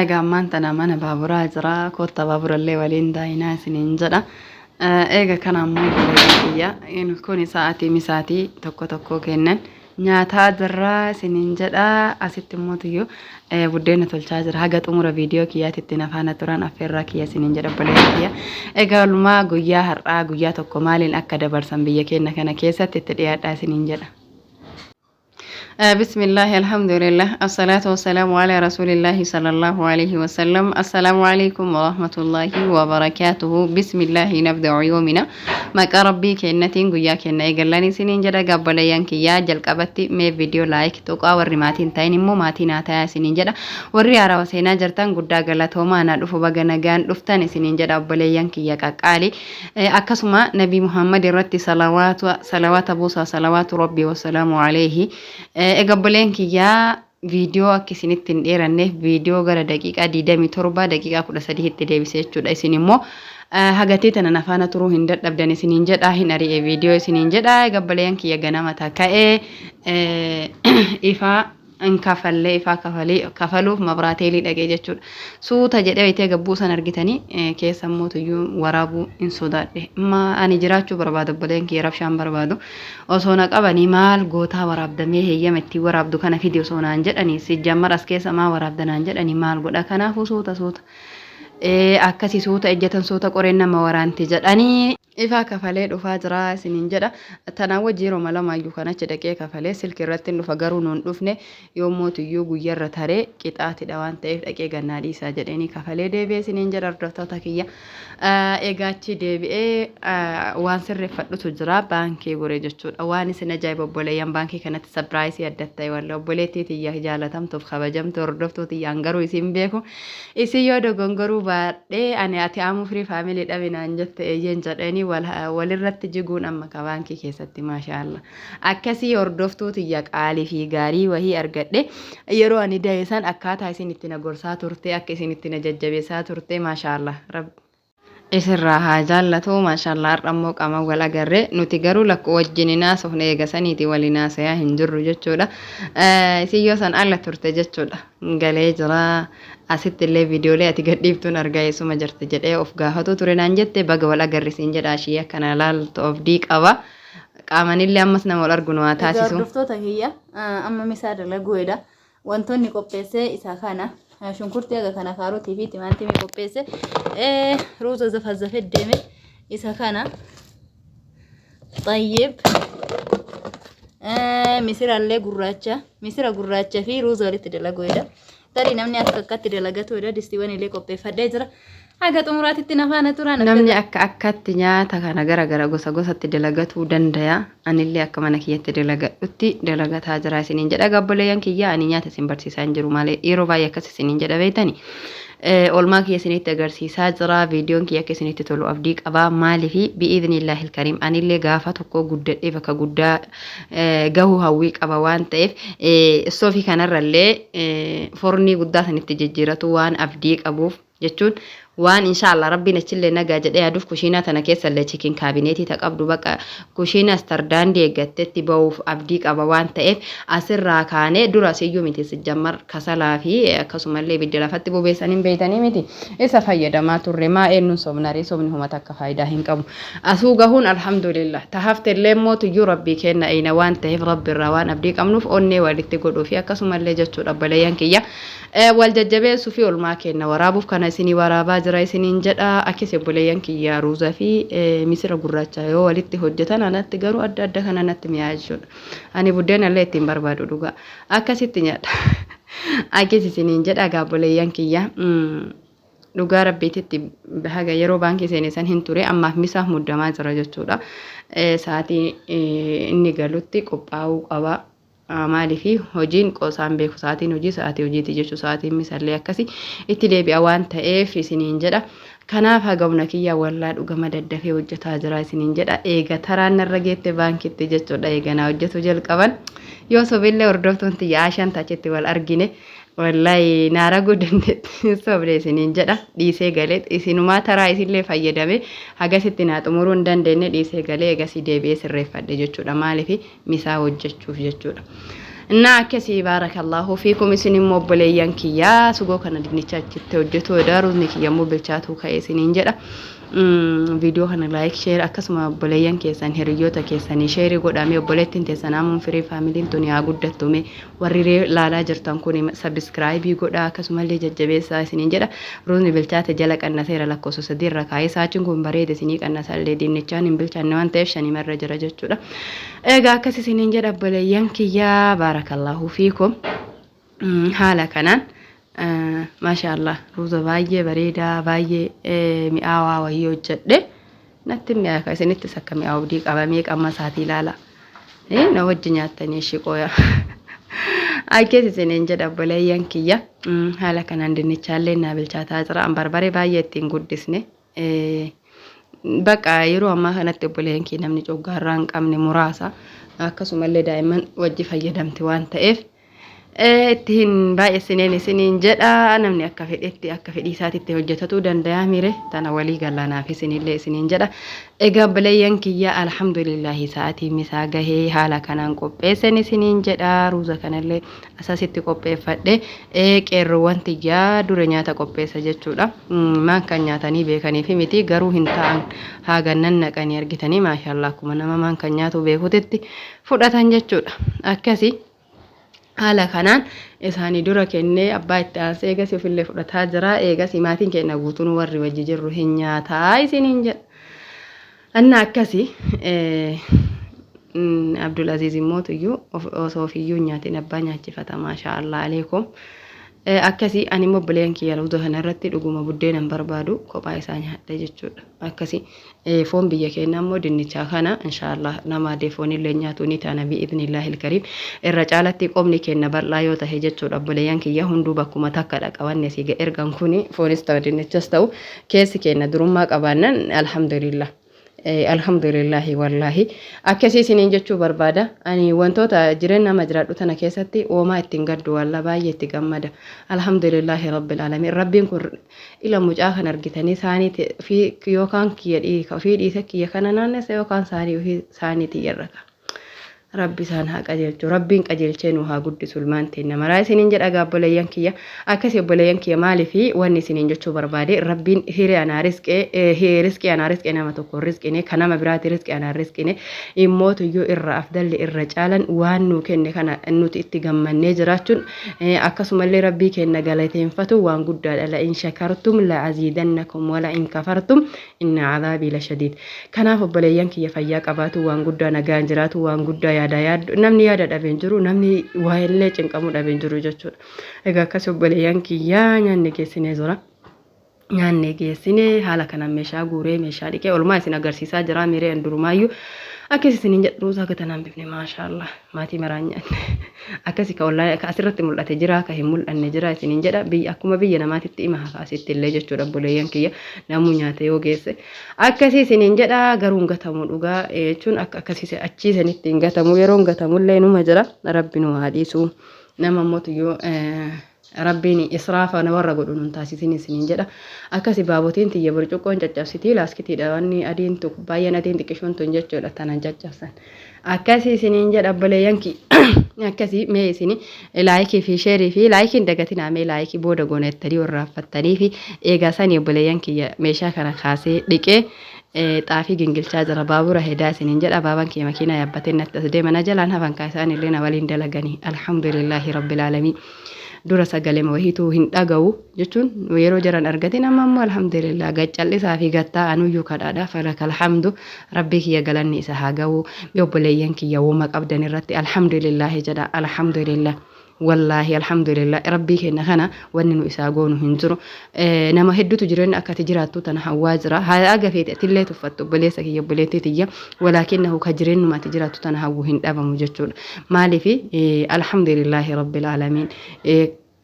Egaa ammaan tana mana baaburaa jira. Koottaa baaburallee waliin daayinaa isiniin jedha. Eega kana ammoo obboleeyyan kiyya kun sa'aatii misaatii tokko tokkoo kennan nyaataa jirra isiniin jedha. Asitti immoo tuyyuu buddeena tolchaa jira. Haga xumura viidiyoo kiyyaatitti na faana turan affeerraa kiyya isiniin jedha obboleeyyan kiyya. Egaa oolmaa guyyaa har'aa guyyaa tokko maaliin akka dabarsan biyya keenya kana keessatti itti dhiyaadhaa isiniin jedha. Bismillaahi alhamdulillah assalatu wassalamu ala rasulillahi sallallahu alaihi wasallam. Assalamu alaikum warahmatullahi wabarakatuhu. Bismillaahi nabda'u yoomina maqaa rabbii kennatiin guyyaa kenna eegallan isiniin jedha. Gabbaleeyyan kiyyaa, jalqabatti mee viidiyoo like tuqaa, warri maatiin ta'in immoo maatii naa tayaa isiniin jedha. Warri haarawa seenaa jirtan guddaa galatoomaa, na dhufu, baga nagaan dhuftan isiniin jedha obboleeyyan kiyya qaqqaali. Akkasuma Nabii Muhammad irratti salawaata salawaata buusaa, salawaatu rabbii wasalaamu alayhi. Egaa obboleen kiyyaa, viidiyoo akka isinitti hin dheeranneef viidiyoo gara daqiiqaa 27 daqiiqaa 13 itti deebise jechuudha. Isin immoo hagatee tana nafaana turuu hin dadhabdan isiniin jedha, hin ari'e viidiyoo isiniin jedha. Egaa obboleen kiyya, ganama taka'ee ifaa hin kafallee, ifaa kafalee kafaluuf mabraateelii dhaqee jechuudha. Suuta jedhee wayitee gabbuu san argitanii keessa immoo tuyyuu waraabuu hin sodaadhe. Ma ani jiraachuu barbaadu obboleen kiyya, rabshaan barbaadu. Osoo na qabanii maal gootaa waraabdamee, heeyyama ittiin waraabdu kana fidi osoo naan jedhanii, sijjammar as keessa maa waraabda naan jedhanii maal godha? Kanaafuu suuta suuta. Akkasii suuta ejjatan, suuta qoreen nama waraanti jedhanii. Ifaa kafalee dhufaa jira isiniin jedha. Tanaan wajji yeroo lamaayyuu kan achi dhaqee kafalee silki irratti hin dhufa, garuu nuun dhufne yoommoo tuyyuu guyyarra taree qixaatidha waan ta'eef dhaqee gannaa dhiisaa jedheenii kafalee deebi'ee isiniin jedha hordoftoota kiyya. Egaa achi deebi'ee waan sirreeffadhutu jira, baankii gore jechuudha. Waan isin ajaa'iba obboleeyyan, baankii kanatti surprise adda ta'e walla obboleettii tiyya jaalatamtuuf kabajamtu hordoftuu tiyyaan garuu isin beeku. Isin yoo dogongoruu baadhee ani ati amuu firii family dhabi naan jette, eeyyeen jedheeni walirratti jiguun amma ka baankii keessatti maashaallah. Akkasii hordoftuu tiyya qaalii fi gaarii wahii argadhe. Yeroo ani dahe san akkaataa isin itti na gorsaa turte, akka isin itti na jajjabeessaa turte, maashaallah. Rabbi isirraa haa jaallatu. Maashaallah, har'a immoo qaama wal agarre. Nuti garuu lakkoo wajjin hin haasofne, eega saniiti waliin haasayaa hin jirru jechuudha. Isin yoo san ala turte jechuudha. Galee jira. Asitti illee viidiyoolee ati gadhiiftuun argaa, eessuma jirti jedhee of gaafatu ture naan jette. Baga wal agarre siin jedha. Ashii akkana laaltu abdii qaba. Qaamanillee ammas nama wal argu nu haa Egaa taasisu. Hordoftoota kiyya, amma misaa dalaguudha. Wantoonni qopheesse isa kana. Shunkurtii aga kana, kaarotii fi timaatimii qopheesse. Ruuza zafazafee deeme isa kana. Xayyib. Misirallee gurraacha. Misira gurraacha fi ruuza walitti dalaguudha. Tarii namni akka akkatti dalagatudha. Distiiwwan illee qopheeffadhee jira. Haga xumuraatitti na faana turaa. Namni akka akkatti nyaata kana gara gara gosa gosatti dalagatuu danda'a. Anillee akka mana kiyyatti dalagadhutti dalagataa jira isiniin jedha. Gaabboleeyyan kiyya, ani nyaata isin barsiisaa hin jiru malee, yeroo baay'ee akkas isiniin jedha beektani. Oolmaa kiyya isinitti agarsiisaa jira. Viidiyoon kiyya akka isinitti tolu abdii qaba. Maaliifi bi'iidhnillaahi kariim anillee gaafa tokko guddadhee bakka guddaa gahuu hawwii qaba waan ta'eef, istoofii kanarrallee fornii guddaa sanitti jijjiiratu waan abdii qabuuf jechuun, waan inshaallah rabbiin achillee nagaa jedhee yaaduuf, kushiinaa tana keessallee kitchen cabinet ta qabdu bakka kushiina standard eeggattetti ba'uuf abdii qaba waan ta'eef, asirraa kaanee dura asiyyuu miti sijjammar kasalaa fi akkasumallee ibidda lafatti bobeessan hin beeytanii miti, isa fayyadamaa turre. Maa eenyuun sobnarii? Sobni huma takka faayidaa hin qabu. Asuu gahuun alhamdulillah, tahaftellee immoo tuyyuu rabbii kenna eeyna waan ta'eef, rabbi irraa waan abdii qabnuuf onnee walitti godhuu fi akkasumallee jechuudha obboleeyyan kiyya wal jajjabeessuu fi olmaa kenna waraabuuf kana isinii waraabaa jira isiniin jedha. Akkasi obboleeyyan kiyya, ruuza fi misira gurraacha yoo walitti hojjetan anatti garuu adda adda kana natti mi'aa jechuudha. Ani buddeena illee ittiin barbaadu dhugaa, akkasitti nyaadha. Akkasi isiniin jedha gaabboleeyyan kiyya. Dhugaa rabbiititti haga yeroo baankii seene san hin ture, ammaaf misaaf muddamaa jira jechuudha. Sa'aatii inni galutti qophaa'uu qaba. Maaliifi hojiin qoosaan beeku, sa'aatiin hojii sa'aatii hojiiti jechuudha. Sa'aatiin misallee akkasi itti deebi'a waan ta'eef isiniin jedha. Kanaaf haga humna kiyyaa wallaa dhugama daddafee hojjetaa jira isiniin jedha. Eega taraan narra geette baankitti jechuudha. Eega naa hojjetu jalqaban. Yoo sobillee hordoftuun tiyya Aashaan taachetti wal argine. Wallaahi naa raguu dandeetti, sobde isiniin jedha. Dhiisee galee isinumaa taraa isillee fayyadame hagasitti naa xumuruu hin dandeenye, dhiisee galee egasii deebi'ee sirreeffadhe jechuudha. Maaliif misaa hojjechuuf jechuudha. Innaa akkasii, baarakallaahu fiikum. Isin immoo obboleeyyan kiyyaa, sugoo kana dinnicha achitti hojjetu edaa, ruuzni kiyya immoo bilchaatuu ka'e isiniin jedha. Viidiyoo kana like, share, akkasuma obboleeyyan keessan, hiriyoota keessanii share godhamee, obboleettiin teessan Amuun Firii faamiliin tuni haa guddattume. Warri laalaa jirtan kun subscribe godhaa, akkasumallee jajjabeessaa isiniin jedha. Ruuzni bilchaate, jala qannaseera, lakkoofsa 3 irra kaa'ee. Saachiin kun bareede isinii qannasallee, dinnichaan hin bilchaanne waan ta'eef shanimarra jira jechuudha. Egaa akkas isiniin jedha obboleeyyan kiyyaa, baarakallaahu fiikum. Haala kanaan, maasha Allah, ruuza baay'ee bareedaa, baay'ee mi'aawaa wayii hojjedhe. Natti mi'aa, isinittis akka mi'aawdii qabamee qamma isaatii ilaala. Na wajji nyaattanii ishii qooya. Akkas isiniin jedha obboleeyyan kiyya. Haala kanaan dinnichaallee naa bilchaataa jira. An barbaree baay'ee ittiin guddisne. Bakka yeroo ammaa kanatti obboleeyyan kiyya, namni coggaarraa hin qabne muraasa. Akkasumallee daa'imman wajji fayyadamti waan ta'eef, itti hin baay'essineen isiniin jedha. Namni akka fedhetti, akka fedhii isaatitti hojjetatuu danda'a mire, tana walii galaanaaf isinillee isiniin jedha. Egaa obboleeyyan kiyya, alhamdulillahi, sa'aatii misaa gahee haala kanaan qopheessen isiniin jedha. Ruuza kanallee asasitti qopheeffadhe. Qeerroowwan tiyyaa dura nyaata qopheessa jechuudha. Maan kan nyaatanii beekaniif miti, garuu hin ta'an haagannan naqanii argitanii, maashaallah, akkuma nama maan kan nyaatu beekutitti fudhatan jechuudha. Akkasii haala kanaan isaanii dura kennee, abbaa itti aansee, eegasii ofillee fudhataa jira. Eegasii maatiin keenya guutuun warri wajji jirru hin nyaataa isiniin jedha. Anna akkasii Abdul Aziz immoo tuyyuu osoo ofiyyuu hin nyaatin abbaa nyaachifata, maashaa Allah aleekum. Akkasii ani immoo obboleeyyan kiyya, ruuza kana irratti dhuguma buddeena hin barbaadu, kophaa isaa nyaadha jechuudha. Akkasii foon biyya keenyaa immoo dinnichaa kana, inshaallah, nama adee foonillee nyaatu ni taana, bi'idhnillaahi ilkariim. Irra caalatti qomni keenya bal'aa yoo tahe jechuudha, obboleeyyan kiyya, hunduu bakkuma takka dhaqa wanni asii ergan kuni, foonis ta'u dinnichas ta'u, keessi keenya durummaa qabaannan, alhamdulillah. Alhamdulillahi, wallaahi, akkasii isiniin jechuu barbaada. Ani wantoota jireenya nama jiraadhu tana keessatti oomaa ittiin gaddu, walla baay'ee itti gammada. Alhamdulillahi rabbil alamin. Rabbiin kun ila mucaa kan argitanii saanii fi yookaan kiyya ofii dhiise kiyya kana naannessa, yookaan saanii ofii saanii tiyyarra ka'a. Rabbi isaan haa qajeelchu. Rabbiin qajeelchee nu haa guddisu ilmaan teenya maraa isiniin jedha. Egaa obboleeyyan kiyya, akkasii obboleeyyan kiyya, maaliif wanni isiniin jechuu barbaade, Rabbiin hiree anaa risqee, risqii anaa risqee, nama tokko hin risqine, kan nama biraati risqee anaa risqine, immootuyyuu irra afdalli irra caalan waan nuu kenne kana nuti itti gammannee jiraachuun, akkasumallee Rabbii keenya galateeffatu waan guddaadha. La in shakartum la aziidannakum wala in kafartum inna cadaabii la shadiid. Kanaaf obboleeyyan kiyya, fayyaa qabaatu waan guddaa, nagaan jiraatu waan guddaa, yaada yaaddu namni yaada dhabeen jiru, namni waa'illee cinqamuu dhabeen jiru jechuudha. Egaa akkas obboleeyyan kiyya, nyaanni geessinee jira. Nyaanni geessine, haala kanaan meeshaa guuree, meeshaa dhiqee, olmaa isin agarsiisaa jira miree durumaayyuu. Akkas isiniin jedhu, ruuza gatanaan bifne, maashaallah, maatii maraan nyaanne. Akkasi ka ollaa ka asirratti mul'ate jira, ka hin mul'anne jira isiniin jedha. Biyya akkuma biyya namaatitti ima hafa asitti illee jechuudha. Obboleeyyan kiyya, namuu nyaate yoo geesse akkasii isiniin jedha. Garuu hin gatamu dhugaa jechuun, akka akkasii achiisanitti hin gatamu. Yeroo hin gatamullee numa jira. Rabbi nu haa dhiisu. Nama immoo Rabbiin israafa warra godhu nun taasisin isiniin jedha. Akkasi baabotiin tiyya burcuqqoon caccabsitii laaskitiidha, wanni adiin tu baay'een adiin xiqqishoon tun jechuudha, tanan caccabsan. Akkasi isiniin jedha obboleeyyan kiyya. Akkasi mee isini like fi share fi likeiin dagatinaa. Mee like booda goonettanii warraaffattanii fi eegaa sanii, obboleeyyan kiyya, meeshaa kana kaasee dhiqee xaafii gingilchaa jira, baabura hedaa isiniin jedha. Baabaan kiyya makiinaa yaabbatee natti as deema, na jalaan hafan kaa, isaan illee na waliin dalaganii. Alhamdulillaahi rabbil aalamiin. Dura sagalee wahiituu hin dhaga'u jechuun yeroo jaran argatin, amma immoo alhamdulillah, gaccal'isaa fi gattaa anuyyuu kadhaadha. Falaka alhamdu, Rabbii kiyya galanni isa haa ga'u. Obboleeyyan kiyya, woma qabdan irratti alhamdulillaahi jedha. Alhamdulillah, wallaahi, alhamdulillah. Rabbii keenya kana wanni nu isaa goonu hin jiru. Nama hedduutu jireenya akka ati jiraattu tana hawwaa jira. Haa aga feete atillee tuffattu, obboleessa kiyya, obboleettii tiyya, walaakinnahu ka jireenyuma ati jiraattu tana hawwu hin dhabamu jechuudha. Maaliif, alhamdulillaahi rabbil aalamiin,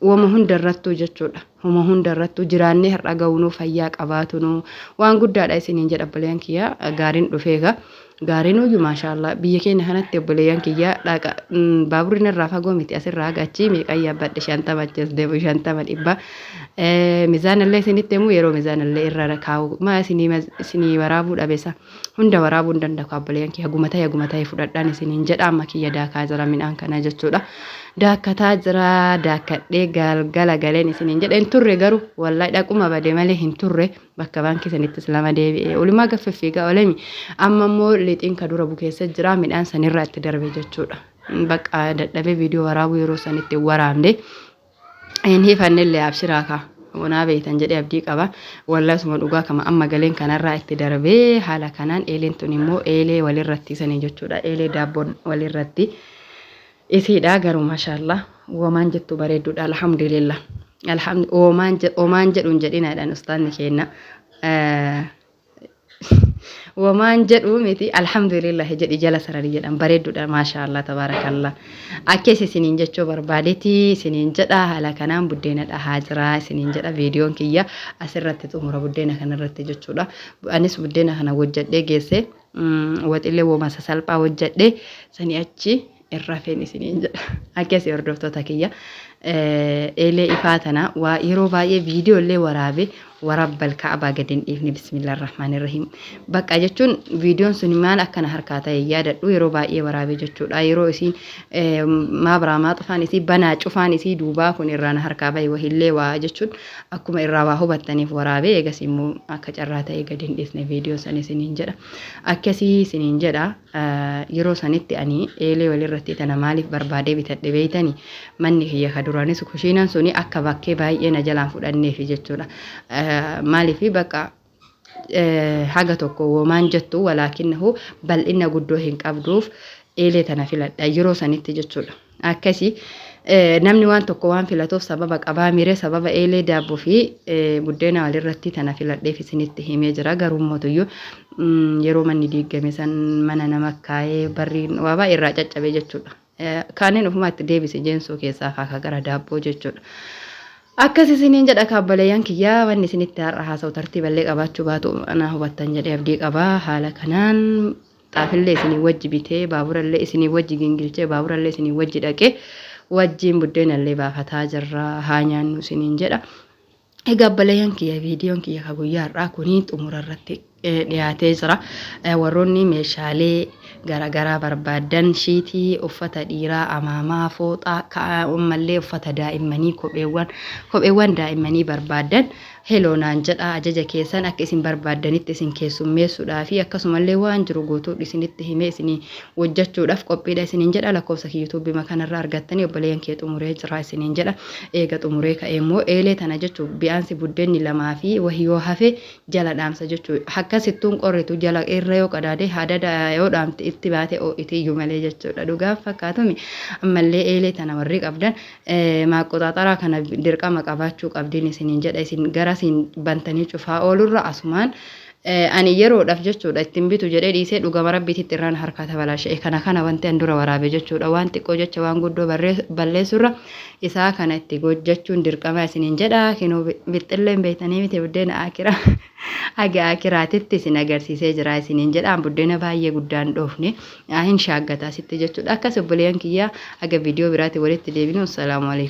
wama hunda irrattuu jechuudha. Huma hunda irrattuu jiraannee har'a ga'uunuu, fayyaa qabaatunuu waan guddaadha isiniin jedha obboleeyyan kiyya. Gaariin dhufeega. Gaariinuyyuu maashaallah biyya keenya kanatti obboleeyyan kiyya dhaqa baaburri narraa fagoo miti asirraa haga achii meeqan yaabbadhe 50 achi as deemu 50 dhibba mizaanallee isinitti himu yeroo mizaanallee irra kaa'u maa isinii isinii waraabuu dhabesa hunda waraabuu hin danda'u obboleeyyan kiyya haguma ta'e haguma ta'e fudhadhaan isiniin jedha amma kiyya daakaa jira midhaan kana jechuudha. Daakkataa jira daakkadhee galgala galeen isiniin jedhe hin turre garuu wallahi dhaquma bade malee hin turre bakka baankii sanittis lama deebi'e olumaa gad fiffiigaa olemi amma immoo lixiin ka dura bukeessa jira midhaan sanirraa itti darbe jechuudha bakka dadhabee viidiyoo waraabuu yeroo sanitti hin waraabne hin hifannellee abshiraa kaa wanaa beeytan jedhee abdii qaba wallahi suma dhugaa kama amma galeen kanarraa itti darbee haala kanaan eeleen tun immoo eelee walirratti sanii jechuudha eelee daabboon walirratti Isiidha garuu mashallah womaan jettu bareeddudha alhamdulillah alhamd womaan omaan jedhu hin jedhina jedhan ustaanni keenna womaan jedhu miti alhamdulillah jedhi jala sarari jedhan bareeddudha mashallah tabaarakallah akkees isiniin jechuu barbaadeti isiniin jedha haala kanaan buddeena dhahaa jira isiniin jedha viidiyoon kiyya asirratti xumura buddeena kanarratti jechuudha anis buddeena kana hojjedhee geesse Waxillee woma sasalphaa hojjadhe sanii achi hin rafeen isiniin jedha. Akkasii hordoftoota kiyya. Eelee ifaa tana waa yeroo baay'ee viidiyoo illee waraabe warabbal ka'abaa gadi hin dhiifne bismillah rahmaan irrahiim. Bakka jechuun viidiyoon sun maal akkana harkaa ta'e yaadadhu yeroo baay'ee waraabe jechuudha. Yeroo isiin maa biraa maa xufaan isii banaa cufaan isii duubaa kun irraa na harkaa bahe wahillee waa jechuun Akkuma irraa waa hubattaniif waraabee eegas immoo akka carraa ta'ee gadi hin dhiisne viidiyoo san isiniin jedha. Akkasii isiniin jedha yeroo sanitti ani eelee walirratti tana maaliif barbaadee bitadhe beeytani manni kiyya ka duraanis kushiinaan suni akka bakkee baay'ee na jalaan fudhanneefi jechuudha. Maaliif bakka haga tokko womaan jettu walaakinnahu bal'inna guddoo hin qabduuf eelee tana filadha yeroo sanitti jechuudha. Akkasi namni waan tokko waan filatuuf sababa qabaa mire sababa eelee daabboo fi buddeena walirratti tana filadheef isinitti himee jira garuu mootuyyuu yeroo manni diigame san mana nama kaayee barriin waa baay'ee irraa caccabe jechuudha. Kaaniin ofumaa itti deebise jeensoo keessaa faa ka gara daabboo jechuudha. Akkas isiniin jedha kaabboleeyyan kiyyaa wanni isinitti har'a haasa'u tartiiballee qabaachuu baatu ana hubattan jedhee abdii qaba. Haala kanaan xaafillee isinii wajji bitee baaburallee isinii wajji gingilchee baaburallee isinii wajji dhaqee wajjiin buddeenallee baafataa jirra haa nyaannu isiniin jedha. Egaa obboleeyyan kiyya viidiyoon kiyya ka guyyaa har'aa kuni xumura irratti dhiyaatee jira. Warroonni meeshaalee garaagaraa barbaaddan shiitii, uffata dhiiraa, amaamaa, fooxaa, ammallee uffata daa'immanii, kopheewwan kopheewwan daa'immanii barbaaddan heloo naan jedhaa ajaja keessan akka isin barbaaddanitti isin keessummeessuudhaa fi akkasumallee waan jiru guutuu isinitti himee isinii hojjechuudhaaf qophiidha isiniin jedha lakkoofsa kiyya yuutuubii kanarra argattanii obboleeyyan kee xumuree jira isiniin jedha. Eega xumuree ka'ee immoo eelee tana jechuun bi'aansi buddeenni lamaa fi wahi yoo hafe jala dhaamsa jechuu akkasittuun qorritu jala irra yoo qadaade hadada yoo dhaamte itti baate oo'itiyyuu malee jechuudha dhugaan fakkaatumi ammallee eelee tana warri qabdan maaqqoxaaxaraa kana dirqama qabaachuu qabdiin isiniin jedha isin garasiin bantanii cufaa oolurra asumaan Ani yeroodhaf jechuudha ittiin bitu jedhee dhiisee dhugama rabbiititti irraan harkaa tabalaasha'e kana kana wanti an dura waraabe jechuudha waan xiqqoo jecha waan guddoo balleessurra isaa kana itti hojjechuun dirqama isiniin jedha kinoo bixxilleen beektanii miti buddeena akira haga akiraatitti isin agarsiisee jira isiniin jedha an buddeena baay'ee guddaan dhoofne hin shaaggata asitti jechuudha akkas obboleeyyan kiyyaa haga viidiyoo biraatti walitti deebinu assalaamu alaikum.